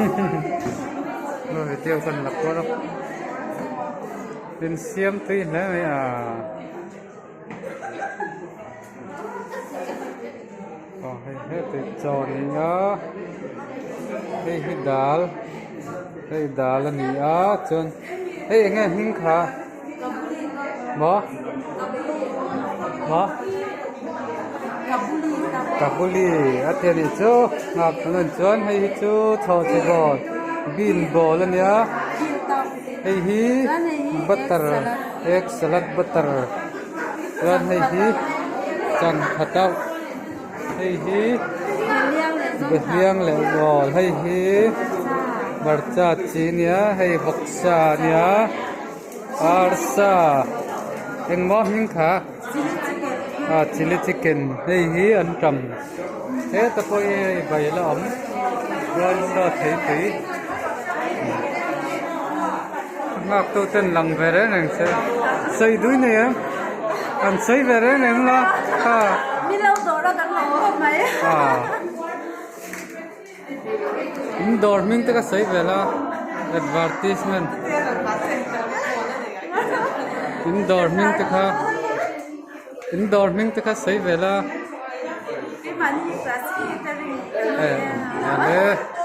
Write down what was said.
Video kan la kual a in siam tui hle mai a. Aw hei heti chaw a ni a hei hi dal hei dal a ni a chuan hei eng nge hming kha maw maw kabuli a ti a nih chu nghak an rawn chuan hei hi chu chhawhchhi bawl bean bawl a nia hei hi butter egg salad butter chuan hei hi changkhat a hei hi behliang leh bawl hei hi hmarcha chi a nia hei vawksa a nia arsa engmaw hming kha ah chilli chicken hei hi an tam heta pawh hi hei bai la awm chuan saw thei tui. Nghak tu ten lang ve reng reng se sawi dui nei em an sawi ve reng reng la kha Mi lo dawr a kan lo khawp mai. In dawr hming te ka sawi ve la advertisement in dawr hming te kha in dawr hming te kha sawi ve la. Keimahni hi class catering. Eh.